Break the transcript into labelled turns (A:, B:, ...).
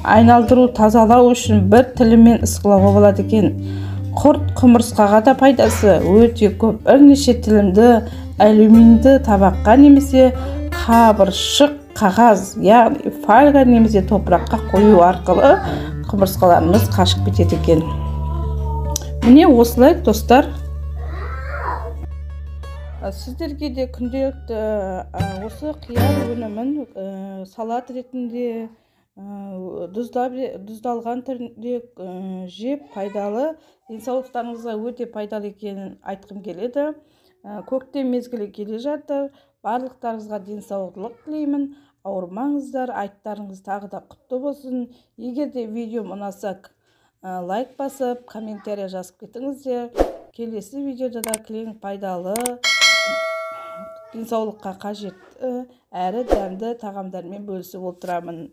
A: Айналдыру, тазалау үшін бір тіліммен ысқылауға болады екен. Құрт құмырсқаға да пайдасы өте көп. Бірнеше тілімді алюминді табаққа немесе қабыршық қағаз, яғни фольга немесе топыраққа қою арқылы құмырсқаларымыз қашып кетеді екен. Міне, осылай, достар. Сіздерге де күнделікті осы қияр өнімін салат ретінде, тұздап, тұздалған түрінде жеп, пайдалы, денсаулықтарыңызға өте пайдалы екенін айтқым келеді. Көктем мезгілі келе жатыр. Барлықтарыңызға денсаулық тілеймін. Ауырмаңыздар, айттарыңыз тағы да құтты болсын. Егер де видеом ұнаса, лайк басып, комментарий жазып кетіңіздер. Келесі видеода да кілең пайдалы, денсаулыққа қажетті әрі дәмді тағамдармен бөлісіп отырамын.